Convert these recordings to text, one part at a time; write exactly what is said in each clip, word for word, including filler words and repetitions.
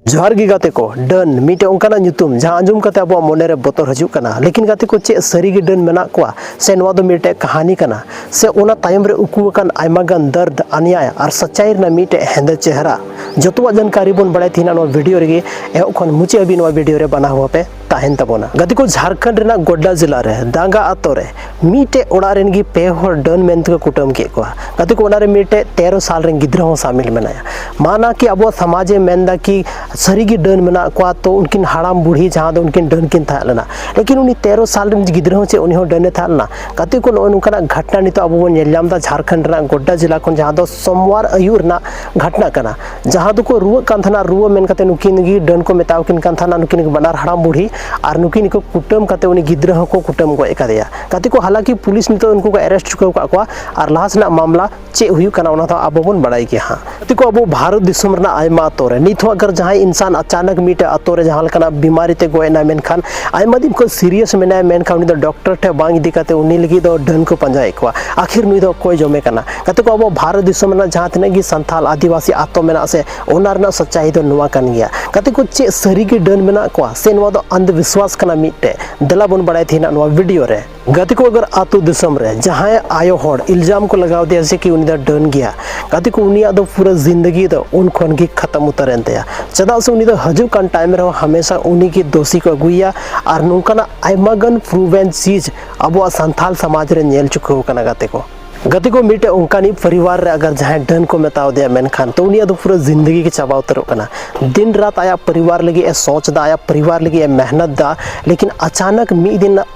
ᱡᱚᱦᱟᱨ ᱜᱮ ᱜᱟᱛᱮ ᱠᱚ, ᱰᱟᱹᱱ ᱢᱤᱫᱴᱮᱡ ᱚᱱᱠᱟᱱᱟᱜ ᱧᱩᱛᱩᱢ ᱡᱟᱦᱟᱸ ᱟᱸᱡᱚᱢ ᱠᱟᱛᱮ ᱟᱵᱚᱣᱟᱜ ᱢᱚᱱᱮ ᱨᱮ ᱵᱚᱛᱚᱨ ᱦᱤᱡᱩᱜ ᱠᱟᱱᱟ᱾ ᱞᱮᱠᱤᱱ ᱜᱟᱛᱮ ᱠᱚ, ᱪᱮᱫ ᱥᱟᱹᱨᱤ ᱜᱮ ᱰᱟᱹᱱ ᱢᱮᱱᱟᱜ ᱠᱚᱣᱟ ᱥᱮ ᱱᱚᱣᱟ ᱫᱚ ᱢᱤᱫᱴᱮᱡ ᱠᱟᱹᱦᱱᱤ ᱠᱟᱱᱟ ᱥᱮ ᱚᱱᱟ ᱛᱟᱭᱚᱢ ᱨᱮ ᱩᱠᱩ ᱟᱠᱟᱱ ᱟᱭᱢᱟ ᱜᱟᱱ ᱫᱟᱨᱫ, ᱟᱱᱭᱟᱭ ᱟᱨ ᱥᱟᱪᱟᱭ ᱨᱮᱱᱟᱜ ᱢᱤᱫᱴᱮᱡ ᱦᱮᱸᱫᱮ ᱪᱮᱦᱨᱟ, ᱡᱚᱛᱚᱣᱟᱜ ᱡᱟᱱᱠᱟᱨᱤ ᱵᱚᱱ ᱵᱟᱲᱟᱭ ᱛᱟᱦᱮᱱᱟ ᱱᱚᱣᱟ ᱵᱷᱤᱰᱤᱭᱳ ᱨᱮᱜᱮ᱾ ᱮᱦᱚᱵ ᱠᱷᱚᱱ ᱢᱩᱪᱟᱹᱫ ᱦᱟᱹᱵᱤᱡ ᱱᱚᱣᱟ ᱵᱷᱤᱰᱤᱭᱳ ᱨᱮ ᱵᱟᱱᱟ ᱦᱚᱲ ᱯᱮ ᱛᱟᱦᱮᱱ ᱛᱟᱵᱚᱱᱟ᱾ ᱜᱟᱛᱮ ᱠᱚ, ᱡᱷᱟᱲᱠᱷᱚᱸᱰ ᱨᱮᱱᱟᱜ ᱜᱚᱰᱰᱟ ᱡᱮᱞᱟ ᱨᱮ ᱫᱟᱸᱜᱟ ᱟᱛᱳ ᱨᱮ ᱢᱤᱫᱴᱮᱡ ᱚᱲᱟᱜ ᱨᱮᱱ ᱜᱮ ᱯᱮ ᱦᱚᱲ ᱰᱟᱹᱱ ᱢᱮᱱ ᱛᱮᱠᱚ ᱠᱩᱴᱟᱹᱢ ᱠᱮᱫ ᱠᱚᱣᱟ᱾ ᱜᱟᱛᱮ ᱠᱚ, ᱚᱱᱟ ᱨᱮ ᱢᱤᱫᱴᱮᱡ ᱛᱮᱨᱚ ᱥᱟᱞ ᱨᱮᱱ ᱜᱤᱫᱽᱨᱟᱹ ᱦᱚᱸ ᱥᱟᱢᱤᱞ ᱢᱮᱱᱟᱭᱟ᱾ ᱢᱟᱱᱟ ᱠᱤ ᱟᱵᱚᱣᱟᱜ ᱥᱚᱢᱟᱡᱽ ᱮ ᱢᱮᱱᱫᱟ ᱠᱤ ᱥᱟᱹᱨᱤ ᱜᱮ ᱰᱟᱹᱱ ᱢᱮᱱᱟᱜ ᱠᱚᱣᱟ, ᱛᱚ ᱩᱱᱠᱤᱱ ᱦᱟᱲᱟᱢ ᱵᱩᱲᱦᱤ ᱡᱟᱦᱟᱸ ᱫᱚ ᱩᱱᱠᱤᱱ ᱰᱟᱹᱱ ᱠᱤᱱ ᱛᱟᱦᱮᱸ ᱞᱮᱱᱟ᱾ ᱞᱮᱠᱤᱱ ᱩᱱᱤ ᱛᱮᱨᱚ ᱥᱟᱞ ᱨᱮᱱ ᱜᱤᱫᱽᱨᱟᱹ ᱦᱚᱸ ᱪᱮᱫ ᱩᱱᱤ ᱦᱚᱸ ᱰᱟᱹᱱ ᱮ ᱛᱟᱦᱮᱸ ᱞᱮᱱᱟ? ᱜᱟᱛᱮ ᱠᱚ, ᱱᱚᱜᱼᱚᱭ ᱱᱚᱝᱠᱟᱱᱟᱜ ᱜᱷᱚᱴᱱᱟ ᱱᱤᱛᱚᱜ ᱟᱵᱚ ᱵᱚᱱ ᱧᱮᱞ ᱧᱟᱢ ᱮᱫᱟ ᱡᱷᱟᱲᱠᱷᱚᱸᱰ ᱨᱮᱱᱟᱜ ᱜᱚᱰᱰᱟ ᱡᱮᱞᱟ ᱠᱷᱚᱱ, ᱡᱟᱦᱟᱸ ᱫᱚ ᱥᱳᱢᱣᱟᱨ ᱟᱹᱭᱩᱵ ᱨᱮᱱᱟᱜ ᱜᱷᱚᱴᱱᱟ ᱠᱟᱱᱟ᱾ ᱡᱟᱦᱟᱸ ᱫᱚᱠᱚ ᱨᱩᱣᱟᱹᱜ ᱠᱟᱱ ᱛᱟᱦᱮᱱᱟ, ᱨᱩᱣᱟᱹ ᱢᱮᱱ ᱠᱟᱛᱮ ᱱᱩᱠᱤᱱ ᱜᱮ ᱰᱟᱹᱱ ᱠᱚ ᱢᱮᱛᱟᱣ ᱠᱤᱱ ᱠᱟᱱ ᱛᱟᱦᱮᱱᱟ, ᱱᱩᱠᱤᱱ ᱜᱮ ᱵᱟᱱᱟᱨ ᱦᱟᱲᱟᱢ ᱵᱩᱲᱦᱤ, ᱟᱨ ᱱᱩᱠᱤᱱ ᱜᱮᱠᱚ ᱠᱩᱴᱟᱹᱢ ᱠᱟᱛᱮ ᱩᱱᱤ ᱜᱤᱫᱽᱨᱟᱹ ᱦᱚᱸᱠᱚ ᱠᱩᱴᱟᱹᱢ ᱜᱚᱡ ᱟᱠᱟᱫᱮᱭᱟ᱾ ᱜᱟᱛᱮ ᱠᱚ, ᱦᱟᱞᱟᱝᱠᱤ ᱯᱩᱞᱤᱥ ᱱᱤᱛᱚᱜ ᱩᱱᱠᱩ ᱠᱚ ᱟᱨᱮᱥᱴ ᱪᱩᱠᱟᱹᱣ ᱟᱠᱟᱫ ᱠᱚᱣᱟ, ᱟᱨ ᱞᱟᱦᱟ ᱥᱮᱱᱟᱜ ᱢᱟᱢᱞᱟ ᱪᱮᱫ ᱦᱩᱭᱩᱜ ᱠᱟᱱᱟ ᱚᱱᱟ ᱫᱚ ᱟᱵᱚ ᱵᱚᱱ ᱵᱟᱲᱟᱭ ᱜᱮᱭᱟ ᱦᱟᱸᱜ᱾ ᱜᱟᱛᱮ ᱠᱚ, ᱟᱵᱚ ᱵᱷᱟᱨᱚᱛ ᱫᱤᱥᱚᱢ ᱨᱮᱱᱟᱜ ᱟᱭᱢᱟ ᱟᱛᱳ ᱨᱮ ᱱᱤᱛ ᱦᱚᱸ ᱟᱜᱟᱨ ᱡᱟᱦᱟᱸᱭ ᱤᱱᱥᱟᱱ ᱟᱪᱟᱱᱚᱠ ᱢᱤᱫᱴᱮᱡ ᱟᱛᱳ ᱨᱮ ᱡᱟᱦᱟᱸ ᱞᱮᱠᱟᱱᱟᱜ ᱵᱤᱢᱟᱨᱤ ᱛᱮ ᱜᱚᱡ ᱮᱱᱟᱭ, ᱢᱮᱱᱠᱷᱟᱱ ᱟᱭᱢᱟ ᱫᱤᱱ ᱠᱷᱚᱱ ᱥᱤᱨᱤᱭᱟᱥ ᱢᱮᱱᱟᱭᱟ, ᱢᱮᱱᱠᱷᱟᱱ ᱩᱱᱤ ᱫᱚ ᱰᱚᱠᱴᱚᱨ ᱴᱷᱮᱱ ᱵᱟᱝ ᱤᱫᱤ ᱠᱟᱛᱮ ᱩᱱᱤ ᱞᱟᱹᱜᱤᱫ ᱫᱚ ᱰᱟᱹᱱ ᱠᱚ ᱯᱟᱸᱡᱟᱭᱮᱫ ᱠᱚᱣᱟ᱾ ᱟᱠᱷᱤᱨ ᱱᱩᱭ ᱫᱚ ᱚᱠᱚᱭ ᱡᱚᱢᱮ ᱠᱟᱱᱟ? ᱜᱟᱛᱮ ᱠᱚ, ᱟᱵᱚ ᱵᱷᱟᱨᱚᱛ ᱫᱤᱥᱚᱢ ᱨᱮᱱᱟᱜ ᱡᱟᱦᱟᱸ ᱛᱤᱱᱟᱹᱜ ᱜᱮ ᱥᱟᱱᱛᱟᱞ ᱟᱹᱫᱤᱵᱟᱹᱥᱤ ᱟᱛᱳ ᱢᱮᱱᱟᱜ ᱥᱮ, ᱚᱱᱟ ᱨᱮᱱᱟᱜ ᱥᱟᱪᱟᱭ ᱫᱚ ᱱᱚᱣᱟ ᱠᱟᱱ ᱜᱮᱭᱟ᱾ ᱜᱟᱛᱮ ᱠᱚ, ᱪᱮᱫ ᱥᱟᱹᱨᱤ ᱜᱮ ᱰᱟᱹᱱ ᱢᱮᱱᱟᱜ ᱠᱚᱣᱟ ᱥᱮ ᱱᱚᱣᱟ ᱫᱚ ᱟᱱᱫᱷ ᱵᱤᱥᱣᱟᱥ ᱠᱟᱱᱟ ᱢᱤᱫᱴᱮᱡ? ᱫᱮᱞᱟ ᱵᱚᱱ ᱵᱟᱲᱟᱭ ᱛᱟᱦᱮᱱᱟ ᱱᱚᱣᱟ ᱵᱷᱤᱰᱤᱭᱳ ᱨᱮ᱾ ᱜᱟᱛᱮ ᱠᱚ, ᱟᱜᱟᱨ ᱟᱛᱳ ᱫᱤᱥᱚᱢ ᱨᱮ ᱡᱟᱦᱟᱸᱭ ᱟᱭᱳ ᱦᱚᱲ ᱤᱞᱡᱟᱢ ᱠᱚ ᱞᱟᱜᱟᱣ ᱫᱮᱭᱟ ᱡᱮ ᱠᱤ ᱩᱱᱤ ᱫᱚ ᱰᱟᱹᱱ ᱜᱮᱭᱟ, ᱜᱟᱛᱮ ᱠᱚ, ᱩᱱᱤᱭᱟᱜ ᱫᱚ ᱯᱩᱨᱟᱹ ᱡᱤᱱᱫᱮᱜᱤ ᱫᱚ ᱩᱱ ᱠᱷᱚᱱ ᱜᱮ ᱠᱷᱟᱛᱟᱢ ᱩᱛᱟᱹᱨ ᱮᱱ ᱛᱟᱭᱟ᱾ ᱪᱮᱫᱟᱜ ᱥᱮ ᱩᱱᱤ ᱫᱚ ᱦᱤᱡᱩᱜ ᱠᱟᱱ ᱴᱟᱭᱤᱢ ᱨᱮᱦᱚᱸ ᱦᱟᱢᱮᱥᱟ ᱩᱱᱤ ᱜᱮ ᱫᱳᱥᱤ ᱠᱚ ᱟᱹᱜᱩᱭᱮᱭᱟ᱾ ᱟᱨ ᱱᱚᱝᱠᱟᱱᱟᱜ ᱟᱭᱢᱟ ᱜᱟᱱ ᱯᱨᱩᱵᱷᱮᱱ ᱪᱤᱡᱽ ᱟᱵᱚᱣᱟᱜ ᱥᱟᱱᱛᱟᱞ ᱥᱚᱢᱟᱡᱽ ᱨᱮ ᱧᱮᱞ ᱪᱩᱠᱟᱹᱣ ᱠᱟᱱᱟ ᱜᱟᱛᱮ ᱠᱚ᱾ ᱜᱟᱛᱮ ᱠᱚ, ᱢᱤᱫᱴᱮᱡ ᱚᱱᱠᱟᱱᱤᱡ ᱯᱚᱨᱤᱵᱟᱨ ᱨᱮ ᱟᱜᱟᱨ ᱡᱟᱦᱟᱸᱭ ᱰᱟᱹᱱ ᱠᱚ ᱢᱮᱛᱟᱣ ᱫᱮᱭᱟ, ᱢᱮᱱᱠᱷᱟᱱ ᱛᱚ ᱩᱱᱤᱭᱟᱜ ᱫᱚ ᱯᱩᱨᱟᱹ ᱡᱤᱱᱫᱮᱜᱤ ᱜᱮ ᱪᱟᱵᱟ ᱩᱛᱟᱹᱨᱚᱜ ᱠᱟᱱᱟ᱾ ᱫᱤᱱ ᱨᱟᱛ ᱟᱭᱟᱜ ᱯᱚᱨᱤᱵᱟᱨ ᱞᱟᱹᱜᱤᱫ ᱮ ᱥᱚᱪ ᱮᱫᱟ, ᱟᱭᱟᱜ ᱯᱚᱨᱤᱵᱟᱨ ᱞᱟᱹᱜᱤᱫ ᱮ ᱢᱮᱦᱱᱚᱛ ᱮᱫᱟ, ᱞᱮᱠᱤᱱ ᱟᱪᱟᱱᱚᱠ ᱢᱤᱫ ᱫᱤᱱ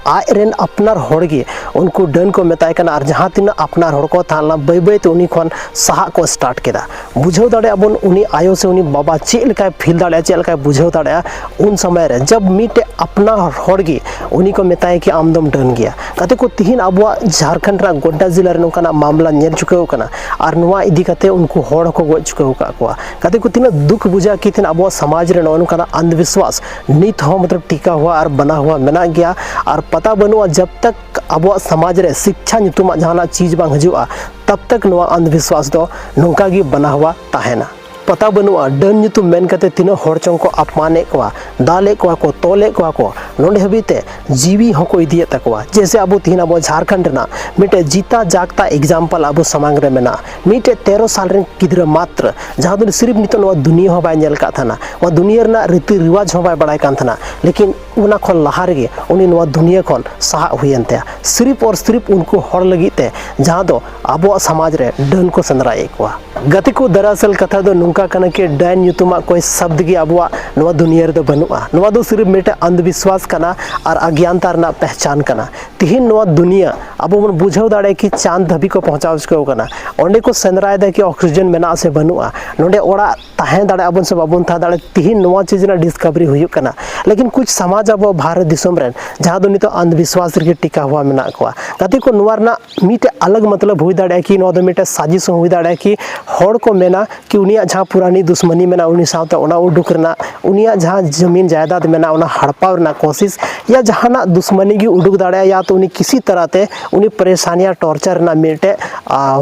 ᱟᱡ ᱨᱮᱱ ᱟᱯᱱᱟᱨ ᱦᱚᱲ ᱜᱮ ᱩᱱᱠᱩ ᱰᱟᱹᱱ ᱠᱚ ᱢᱮᱛᱟᱭ ᱠᱟᱱᱟ, ᱟᱨ ᱡᱟᱦᱟᱸ ᱛᱤᱱᱟᱹᱜ ᱟᱯᱱᱟᱨ ᱦᱚᱲ ᱠᱚ ᱛᱟᱦᱮᱸ ᱞᱮᱱᱟ, ᱵᱟᱹᱭ ᱵᱟᱹᱭ ᱛᱮ ᱩᱱᱤ ᱠᱷᱚᱱ ᱥᱟᱦᱟᱜ ᱠᱚ ᱥᱴᱟᱨᱴ ᱠᱮᱫᱟ᱾ ᱵᱩᱡᱷᱟᱹᱣ ᱫᱟᱲᱮᱭᱟᱜᱼᱟ ᱵᱚᱱ, ᱩᱱᱤ ᱟᱭᱳ ᱥᱮ ᱩᱱᱤ ᱵᱟᱵᱟ ᱪᱮᱫ ᱞᱮᱠᱟᱭ ᱯᱷᱤᱞ ᱫᱟᱲᱮᱭᱟᱜᱼᱟ, ᱪᱮᱫ ᱞᱮᱠᱟᱭ ᱵᱩᱡᱷᱟᱹᱣ ᱫᱟᱲᱮᱭᱟᱜᱼᱟ ᱩᱱ ᱥᱚᱢᱚᱭ ᱨᱮ, ᱡᱟᱵ ᱢᱤᱫᱴᱮᱡ ᱟᱯᱱᱟᱨ ᱦᱚᱲ ᱜᱮ ᱩᱱᱤ ᱠᱚ ᱢᱮᱛᱟᱭᱟ ᱠᱤ ᱟᱢ ᱫᱚᱢ ᱰᱟᱹᱱ ᱜᱮᱭᱟ᱾ ᱜᱟᱛᱮ ᱠᱚ, ᱛᱤᱦᱤᱧ ᱟᱵᱚᱣᱟᱜ ᱡᱷᱟᱲᱠᱷᱚᱸᱰ ᱨᱮᱱᱟᱜ ᱜᱚᱰᱰᱟ ᱡᱮᱞᱟ ᱨᱮ ᱱᱚᱝᱠᱟᱱᱟᱜ ᱢᱟᱢᱞᱟ ᱧᱮᱞ ᱪᱩᱠᱟᱹᱣ ᱠᱟᱱᱟ, ᱟᱨ ᱱᱚᱣᱟ ᱤᱫᱤ ᱠᱟᱛᱮ ᱩᱱᱠᱩ ᱦᱚᱲ ᱦᱚᱸᱠᱚ ᱜᱚᱡ ᱪᱩᱠᱟᱹᱣ ᱟᱠᱟᱫ ᱠᱚᱣᱟ᱾ ᱜᱟᱛᱮ ᱠᱚ, ᱛᱤᱱᱟᱹᱜ ᱫᱩᱠ ᱵᱩᱡᱷᱟᱹᱜᱼᱟ ᱠᱤ ᱛᱤᱦᱤᱧ ᱟᱵᱚᱣᱟᱜ ᱥᱚᱢᱟᱡᱽ ᱨᱮ ᱱᱚᱜᱼᱚ ᱱᱚᱝᱠᱟᱱᱟᱜ ᱟᱱᱫᱷ ᱵᱤᱥᱣᱟᱥ ᱱᱤᱛ ᱦᱚᱸ ᱢᱚᱛᱞᱚᱵ ᱴᱤᱠᱟ ᱦᱩᱣᱟ ᱟᱨ ᱵᱟᱱᱟ ᱦᱩᱣᱟ ᱢᱮᱱᱟᱜ ᱜᱮᱭᱟ, ᱟᱨ ᱯᱟᱛᱟ ᱵᱟᱹᱱᱩᱜᱼᱟ᱾ ᱡᱟᱵ ᱛᱟᱠ ᱟᱵᱚᱣᱟᱜ ᱥᱚᱢᱟᱡᱽ ᱨᱮ ᱥᱤᱠᱪᱷᱟ ᱧᱩᱛᱩᱢᱟᱜ ᱡᱟᱦᱟᱱᱟᱜ ᱪᱤᱡᱽ ᱵᱟᱝ ᱦᱤᱡᱩᱜᱼᱟ, ᱛᱟᱵ ᱛᱟᱠ ᱱᱚᱣᱟ ᱟᱱᱫᱷ ᱵᱤᱥᱣᱟᱥ ᱫᱚ ᱱᱚᱝᱠᱟ ᱜᱮ ᱵᱟᱱᱟ ᱦᱩᱣᱟ ᱛᱟᱦᱮᱱᱟ᱾ ᱯᱟᱛᱟ ᱵᱟᱹᱱᱩᱜᱼᱟ, ᱰᱟᱹᱱ ᱧᱩᱛᱩᱢ ᱢᱮᱱ ᱠᱟᱛᱮ ᱛᱤᱱᱟᱹᱜ ᱦᱚᱲ ᱪᱚᱝ ᱠᱚ ᱟᱯᱢᱟᱱᱮᱫ ᱠᱚᱣᱟ, ᱫᱟᱞᱮᱫ ᱠᱚᱣᱟ ᱠᱚ, ᱛᱚᱞᱮᱫ ᱠᱚᱣᱟ ᱠᱚ, ᱱᱚᱰᱮ ᱦᱟᱹᱵᱤᱡ ᱛᱮ ᱡᱤᱣᱤ ᱦᱚᱸᱠᱚ ᱤᱫᱤᱭᱮᱫ ᱛᱟᱠᱚᱣᱟ᱾ ᱡᱮᱭᱥᱮ ᱟᱵᱚ ᱛᱤᱦᱤᱧ ᱟᱵᱚ ᱡᱷᱟᱲᱠᱷᱚᱸᱰ ᱨᱮᱱᱟᱜ ᱢᱤᱫᱴᱮᱡ ᱡᱤᱛᱟ ᱡᱟᱜᱽᱛᱟ example ᱟᱵᱚ ᱥᱟᱢᱟᱝ ᱨᱮ ᱢᱮᱱᱟᱜᱼᱟ᱾ ᱢᱤᱫᱴᱮᱡ ᱛᱮᱨᱚ ᱥᱟᱞ ᱨᱮᱱ ᱜᱤᱫᱽᱨᱟᱹ ᱢᱟᱛᱨᱚ, ᱡᱟᱦᱟᱸ ᱫᱚ ᱥᱤᱨᱤᱯ ᱱᱤᱛᱚᱜ ᱱᱚᱣᱟ ᱫᱩᱱᱤᱭᱟᱹ ᱦᱚᱸ ᱵᱟᱭ ᱧᱮᱞ ᱠᱟᱜ ᱛᱟᱦᱮᱱᱟ, ᱱᱚᱣᱟ ᱫᱩᱱᱤᱭᱟᱹ ᱨᱮᱱᱟᱜ ᱨᱤᱛᱤ ᱨᱤᱣᱟᱡᱽ ᱦᱚᱸ ᱵᱟᱭ ᱵᱟᱲᱟᱭ ᱠᱟᱱ ᱛᱟᱦᱮᱱᱟ, ᱞᱮᱠᱤᱱ ᱚᱱᱟ ᱠᱷᱚᱱ ᱞᱟᱦᱟ ᱨᱮᱜᱮ ᱩᱱᱤ ᱱᱚᱣᱟ ᱫᱩᱱᱤᱭᱟᱹ ᱠᱷᱚᱱ ᱥᱟᱦᱟᱜ ᱦᱩᱭᱮᱱ ᱛᱟᱭᱟ, ᱥᱤᱨᱤᱯ ᱚᱨ ᱥᱤᱨᱤᱯ ᱩᱱᱠᱩ ᱦᱚᱲ ᱞᱟᱹᱜᱤᱫ ᱛᱮ, ᱡᱟᱦᱟᱸ ᱫᱚ ᱟᱵᱚᱣᱟᱜ ᱥᱚᱢᱟᱡᱽ ᱨᱮ ᱰᱟᱹᱱ ᱠᱚ ᱥᱮᱸᱫᱽᱨᱟᱭᱮᱫ ᱠᱚᱣᱟ᱾ ᱜᱟᱛᱮ ᱠᱚ, ᱫᱟᱨᱟᱥᱚᱞ ᱠᱟᱛᱷᱟ ᱫᱚ ᱱᱚᱝᱠᱟ ᱠᱟᱱᱟ ᱠᱤ ᱰᱟᱹᱱ ᱧᱩᱛᱩᱢᱟᱜ ᱠᱚᱭ ᱥᱟᱵᱫ ᱜᱮ ᱟᱵᱚᱣᱟᱜ ᱱᱚᱣᱟ ᱫᱩᱱᱤᱭᱟᱹ ᱨᱮᱫᱚ ᱵᱟᱹᱱᱩᱜᱼᱟ᱾ ᱱᱚᱣᱟ ᱫᱚ ᱥᱤᱨᱤᱯ ᱢᱤᱫᱴᱮᱱ ᱚᱱᱫᱷᱵᱤᱥᱣᱟᱥ ᱠᱟᱱᱟ ᱟᱨ ᱚᱜᱽᱭᱟᱱᱛᱟ ᱨᱮᱱᱟᱜ ᱯᱮᱦᱪᱟᱱ ᱠᱟᱱᱟ᱾ ᱛᱤᱦᱤᱧ ᱱᱚᱣᱟ ᱫᱩᱱᱤᱭᱟᱹ ᱟᱵᱚ ᱵᱚᱱ ᱵᱩᱡᱷᱟᱹᱣ ᱫᱟᱲᱮᱭᱟᱜᱼᱟ ᱠᱤ ᱪᱟᱸᱫ ᱫᱷᱟᱹᱵᱤᱡ ᱠᱚ ᱯᱚᱦᱪᱟᱣ ᱪᱩᱠᱟᱹᱣ ᱠᱟᱱᱟ᱾ ᱚᱸᱰᱮ ᱠᱚ ᱥᱮᱸᱫᱽᱨᱟᱭᱮᱫᱟ ᱠᱤ ᱚᱠᱥᱤᱡᱮᱱ ᱢᱮᱱᱟᱜᱼᱟ ᱥᱮ ᱵᱟᱹᱱᱩᱜᱼᱟ, ᱱᱚᱸᱰᱮ ᱚᱲᱟᱜ ᱛᱟᱦᱮᱸ ᱫᱟᱲᱮᱭᱟᱜᱼᱟ ᱵᱚᱱ ᱥᱮ ᱵᱟᱵᱚᱱ ᱛᱟᱦᱮᱸ ᱫᱟᱲᱮᱭᱟᱜᱼᱟ, ᱛᱤᱦᱤᱧ ᱱᱚᱣᱟ ᱪᱤᱡᱽ ᱨᱮᱱᱟᱜ ᱰᱤᱥᱠᱟᱵᱷᱟᱨᱤ ᱦᱩᱭᱩᱜ ᱠᱟᱱᱟ᱾ ᱞᱮᱠᱤᱱ ᱠᱩᱪ ᱥᱚᱢᱟᱡᱽ ᱟᱵᱚ ᱵᱷᱟᱨᱚᱛ ᱫᱤᱥᱚᱢ ᱨᱮᱱ ᱡᱟᱦᱟᱸ ᱫᱚ ᱱᱤᱛᱚᱜ ᱚᱱᱫᱷᱵᱤᱥᱣᱟᱥ ᱨᱮᱜᱮ ᱴᱤᱠᱟ ᱦᱩᱣᱟ ᱢᱮᱱᱟᱜ ᱠᱚᱣᱟ᱾ ᱜᱟᱛᱮ ᱠᱚ, ᱱᱚᱣᱟ ᱨᱮᱱᱟᱜ ᱢᱤᱫᱴᱮᱡ ᱟᱞᱟᱜᱽ ᱢᱚᱛᱞᱚᱵ ᱦᱩᱭ ᱫᱟᱲᱮᱭᱟᱜᱼᱟ ᱠᱤ ᱱᱚᱣᱟ ᱫᱚ ᱢᱤᱫᱴᱮᱡ ᱥᱟᱡᱤᱥ ᱦᱚᱸ ᱦᱩᱭ ᱫᱟᱲᱮᱭᱟᱜᱼᱟ ᱠᱤ ᱦᱚᱲ ᱠᱚ ᱢᱮᱱᱟ ᱠᱤ ᱩᱱᱤᱭᱟᱜ ᱡᱟᱦᱟᱸ ᱯᱩᱨᱟᱱᱤ ᱫᱩᱥᱢᱟᱱᱤ ᱢᱮᱱᱟᱜᱼᱟ ᱩᱱᱤ ᱥᱟᱶᱛᱮ ᱚᱱᱟ ᱩᱰᱩᱠ ᱨᱮᱱᱟᱜ, ᱩᱱᱤᱭᱟᱜ ᱡᱟᱦᱟᱸ ᱡᱟᱢᱤᱱ ᱡᱟᱭᱫᱟᱫ ᱢᱮᱱᱟᱜᱼᱟ ᱚᱱᱟ ᱦᱟᱲᱯᱟᱣ ᱨᱮᱱᱟᱜ ᱠᱳᱥᱤᱥ ᱭᱟ ᱡᱟᱦᱟᱱᱟᱜ ᱫᱩᱥᱢᱟᱱᱤ ᱜᱮ ᱩᱰᱩᱠ ᱫᱟᱲᱮᱭᱟᱜᱼᱟ, ᱭᱟ ᱛᱚ ᱩᱱᱤ ᱠᱤᱥᱤ ᱛᱟᱨᱟᱛᱮ ᱩᱱᱤ ᱯᱟᱨᱮᱥᱟᱱᱤ ᱭᱟ ᱴᱚᱨᱪᱟᱨ ᱨᱮᱱᱟᱜ ᱢᱤᱫᱴᱮᱡ, ᱟ,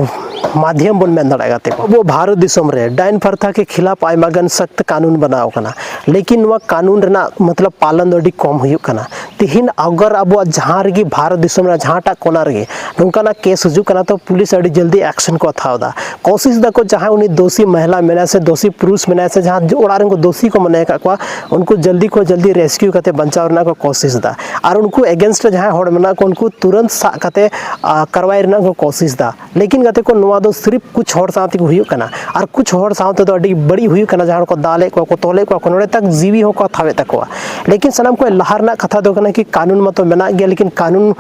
ᱢᱟᱫᱷᱭᱚᱢ ᱵᱚᱱ ᱢᱮᱱ ᱫᱟᱲᱮᱭᱟᱜᱼᱟ᱾ ᱜᱟᱛᱮ ᱠᱚ, ᱟᱵᱚ ᱵᱷᱟᱨᱚᱛ ᱫᱤᱥᱚᱢ ᱨᱮ ᱰᱟᱭᱤᱱ ᱯᱨᱚᱛᱷᱟ ᱠᱮ ᱠᱷᱤᱞᱟᱯ ᱟᱭᱢᱟ ᱜᱟᱱ ᱥᱚᱠᱛ ᱠᱟᱹᱱᱩᱱ ᱵᱮᱱᱟᱣ ᱟᱠᱟᱱᱟ, ᱞᱮᱠᱤᱱ ᱱᱚᱣᱟ ᱠᱟᱹᱱᱩᱱ ᱨᱮᱱᱟᱜ ᱢᱚᱛᱞᱚᱵ ᱯᱟᱞᱚᱱ ᱫᱚ ᱟᱹᱰᱤ ᱠᱚᱢ ᱦᱩᱭᱩᱜ ᱠᱟᱱᱟ᱾ ᱛᱤᱦᱤᱧ ᱟᱜᱟᱨ ᱟᱵᱚᱣᱟᱜ ᱡᱟᱦᱟᱸ ᱨᱮᱜᱮ ᱵᱷᱟᱨᱚᱛ ᱫᱤᱥᱚᱢ ᱨᱮᱱᱟᱜ ᱡᱟᱦᱟᱸᱴᱟᱜ ᱠᱚᱱᱟ ᱨᱮᱜᱮ ᱱᱚᱝᱠᱟᱱᱟᱜ ᱠᱮᱥ ᱦᱤᱡᱩᱜ ᱠᱟᱱᱟ, ᱛᱚ ᱯᱩᱞᱤᱥ ᱟᱹᱰᱤ ᱡᱚᱞᱫᱤ ᱮᱠᱥᱮᱱ ᱠᱚ ᱦᱟᱛᱟᱣ ᱮᱫᱟ᱾ ᱠᱳᱥᱤᱥ ᱫᱟᱠᱚ ᱡᱟᱦᱟᱸᱭ ᱩᱱᱤ ᱫᱳᱥᱤ ᱢᱚᱦᱤᱞᱟ ᱢᱮᱱᱟᱭ ᱥᱮ ᱫᱳᱥᱤ ᱯᱩᱨᱩᱥ ᱢᱮᱱᱟᱭ ᱥᱮ ᱡᱟᱦᱟᱸ ᱚᱲᱟᱜ ᱨᱮᱱ ᱠᱚ ᱫᱳᱥᱤ ᱠᱚ ᱢᱚᱱᱮ ᱟᱠᱟᱫ ᱠᱚᱣᱟ, ᱩᱱᱠᱩ ᱡᱚᱞᱫᱤ ᱠᱷᱚᱱ ᱡᱚᱞᱫᱤ ᱨᱮᱥᱠᱤᱭᱩ ᱠᱟᱛᱮ ᱵᱟᱧᱪᱟᱣ ᱨᱮᱱᱟᱜ ᱠᱚ ᱠᱳᱥᱤᱥ ᱮᱫᱟ᱾ ᱟᱨ ᱩᱱᱠᱩ ᱮᱜᱮᱱᱥᱴ ᱨᱮ ᱡᱟᱦᱟᱸᱭ ᱦᱚᱲ ᱢᱮᱱᱟᱜ ᱠᱚ, ᱩᱱᱠᱩ ᱛᱩᱨᱟᱹᱱᱛ ᱥᱟᱵ ᱠᱟᱛᱮ, ᱟ, ᱠᱟᱨᱣᱟᱭ ᱨᱮᱱᱟᱜ ᱠᱚ ᱠᱳᱥᱤᱥ ᱮᱫᱟ᱾ ᱞᱮᱠᱤᱱ ᱜᱟᱛᱮ ᱠᱚ, ᱱᱚᱣᱟ ᱫᱚ ᱥᱤᱨᱤᱯ ᱠᱩᱪ ᱦᱚᱲ ᱥᱟᱶ ᱛᱮᱜᱮ ᱦᱩᱭᱩᱜ ᱠᱟᱱᱟ, ᱟᱨ ᱠᱩᱪ ᱦᱚᱲ ᱥᱟᱶ ᱛᱮᱫᱚ ᱟᱹᱰᱤ ᱵᱟᱹᱲᱤᱡ ᱦᱩᱭᱩᱜ ᱠᱟᱱᱟ, ᱡᱟᱦᱟᱸ ᱦᱚᱲ ᱠᱚ ᱫᱟᱞᱮᱫ ᱠᱚᱣᱟ ᱠᱚ, ᱛᱚᱞᱮᱫ ᱠᱚᱣᱟ ᱠᱚ, ᱱᱚᱰᱮ ᱛᱟᱠ ᱡᱤᱣᱤ ᱦᱚᱸᱠᱚ ᱦᱟᱛᱟᱣᱮᱫ ᱛᱟᱠᱚᱣᱟ᱾ ᱞᱮᱠᱤᱱ ᱥᱟᱱᱟᱢ ᱠᱷᱚᱱ ᱞᱟᱦᱟ ᱨᱮᱱᱟᱜ ᱠᱟᱛᱷᱟ ᱫᱚ ᱠᱟᱱᱟ ᱠᱤ ᱠᱟᱹᱱᱩᱱ ᱢᱟᱛᱚ ᱢᱮᱱᱟᱜ ᱜᱮᱭᱟ, ᱞᱮᱠᱤᱱ ᱠᱟᱹᱱᱩᱱ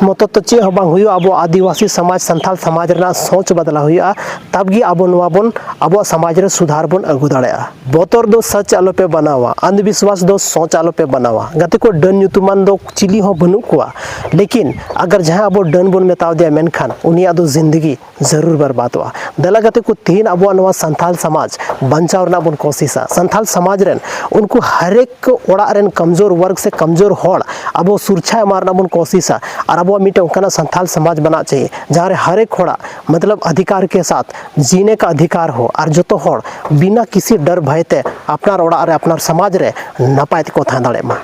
ᱢᱚᱛᱚ ᱛᱚ ᱪᱮᱫ ᱦᱚᱸ ᱵᱟᱝ ᱦᱩᱭᱩᱜᱼᱟ᱾ ᱟᱵᱚ ᱟᱹᱫᱤᱵᱟᱹᱥᱤ ᱥᱚᱢᱟᱡᱽ, ᱥᱟᱱᱛᱟᱲ ᱥᱚᱢᱟᱡᱽ ᱨᱮᱱᱟᱜ ᱥᱳᱪ ᱵᱟᱫᱞᱟᱣ ᱦᱩᱭᱩᱜᱼᱟ, ᱛᱟᱵ ᱜᱮ ᱟᱵᱚ ᱱᱚᱣᱟ ᱵᱚᱱ, ᱟᱵᱚᱣᱟᱜ ᱥᱚᱢᱟᱡᱽ ᱨᱮ ᱥᱩᱫᱷᱟᱨ ᱵᱚᱱ ᱟᱹᱜᱩ ᱫᱟᱲᱮᱭᱟᱜᱼᱟ᱾ ᱵᱚᱛᱚᱨ ᱫᱚ ᱥᱟᱪ ᱟᱞᱚᱯᱮ ᱵᱟᱱᱟᱣᱟ, ᱚᱱᱫᱷᱵᱤᱥᱣᱟᱥ ᱫᱚ ᱥᱳᱪ ᱟᱞᱚᱯᱮ ᱵᱟᱱᱟᱣᱟ᱾ ᱜᱟᱛᱮ ᱠᱚ, ᱰᱟᱹᱱ ᱧᱩᱛᱩᱢᱟᱱ ᱫᱚ ᱪᱤᱞᱤ ᱦᱚᱸ ᱵᱟᱹᱱᱩᱜ ᱠᱚᱣᱟ, ᱞᱮᱠᱤᱱ ᱟᱜᱟᱨ ᱡᱟᱦᱟᱸ ᱟᱵᱚ ᱰᱟᱹᱱ ᱵᱚᱱ ᱢᱮᱛᱟᱣ ᱫᱮᱭᱟ, ᱢᱮᱱᱠᱷᱟᱱ ᱩᱱᱤᱭᱟᱜ ᱫᱚ ᱡᱤᱱᱫᱮᱜᱤ ᱡᱟᱹᱨᱩᱲ ᱵᱚᱨᱵᱟᱫᱚᱜᱼᱟ᱾ ᱫᱮᱞᱟ ᱜᱟᱛᱮ ᱠᱚ, ᱛᱤᱦᱤᱧ ᱟᱵᱚᱣᱟᱜ ᱱᱚᱣᱟ ᱥᱟᱱᱛᱟᱞ ᱥᱚᱢᱟᱡᱽ ᱵᱟᱧᱪᱟᱣ ᱨᱮᱱᱟᱜ ᱵᱚᱱ ᱠᱳᱥᱤᱥᱟ᱾ ᱥᱟᱱᱛᱟᱞ ᱥᱚᱢᱟᱡᱽ ᱨᱮᱱ ᱩᱱᱠᱩ ᱦᱟᱨᱮᱠ ᱚᱲᱟᱜ ᱨᱮᱱ ᱠᱚᱢᱡᱳᱨ ᱣᱟᱨᱜᱽ ᱥᱮ ᱠᱚᱢᱡᱳᱨ ᱦᱚᱲ ᱟᱵᱚ ᱥᱩᱨᱪᱷᱟ ᱮᱢᱟᱜ ᱨᱮᱱᱟᱜ ᱵᱚᱱ ᱠᱳᱥᱤᱥᱟ᱾ ᱟᱨ ᱟᱵᱚᱣᱟᱜ ᱢᱤᱫᱴᱮᱱ ᱚᱱᱠᱟᱱᱟᱜ ᱥᱟᱱᱛᱟᱞ ᱥᱚᱢᱟᱡᱽ ᱵᱮᱱᱟᱜ ᱪᱟᱦᱤᱭᱮ, ᱡᱟᱦᱟᱸ ᱨᱮ ᱦᱟᱨ ᱮᱠ ᱦᱚᱲᱟᱜ ᱢᱚᱛᱞᱚᱵ ᱚᱫᱷᱤᱠᱟᱨ ᱠᱮ ᱥᱟᱛᱷ ᱡᱤᱱᱮ ᱠᱟ ᱚᱫᱷᱤᱠᱟᱨ ᱦᱳ, ᱟᱨ ᱡᱚᱛᱚ ᱦᱚᱲ ᱵᱤᱱᱟ ᱠᱤᱥᱤ ᱰᱟᱨ ᱵᱷᱟᱭ ᱛᱮ ᱟᱯᱱᱟᱨ ᱚᱲᱟᱜ ᱨᱮ, ᱟᱯᱱᱟᱨ ᱥᱚᱢᱟᱡᱽ ᱨᱮ ᱱᱟᱯᱟᱭ ᱛᱮᱠᱚ ᱛᱟᱦᱮᱸ ᱫᱟᱲᱮᱭᱟᱜ ᱢᱟ᱾